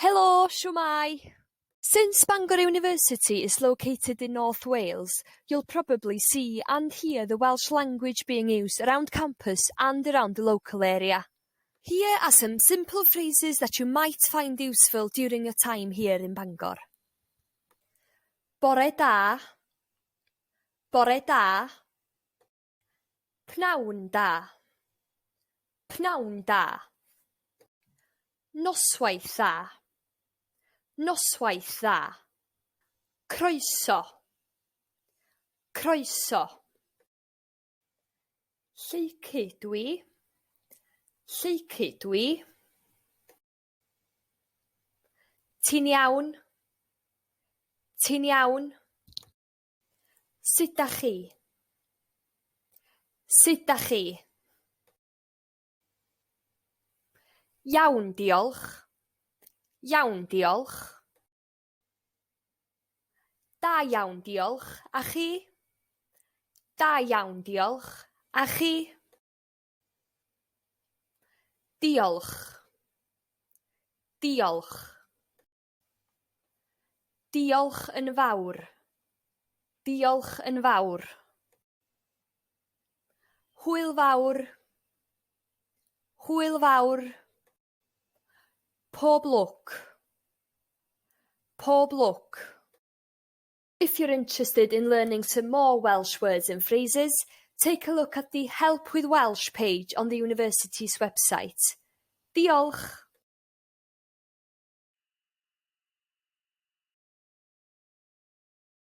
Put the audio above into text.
Helo, shwmae? Since Bangor University is located in North Wales, you'll probably see and hear the Welsh language being used around campus and around the local area. Here are some simple phrases that you might find useful during your time here in Bangor. Bore da. Bore da. Pnawn da. Pnawn da. Noswaith dda. Noswaith dda. Croeso. Croeso. Lleucu dwi. Lleucu dwi. Ti'n iawn? Ti'n iawn? Sut dach chi? Sut dach chi? Iawn, diolch. Iawn, diolch. Da iawn, diolch. A chi? Da iawn, diolch. A chi? Diolch. Diolch. Diolch yn fawr. Diolch yn fawr. Hwyl fawr. Hwyl fawr. Pob lwc. Pob lwc. If you're interested in learning some more Welsh words and phrases, take a look at the Help with Welsh page on the university's website. Diolch!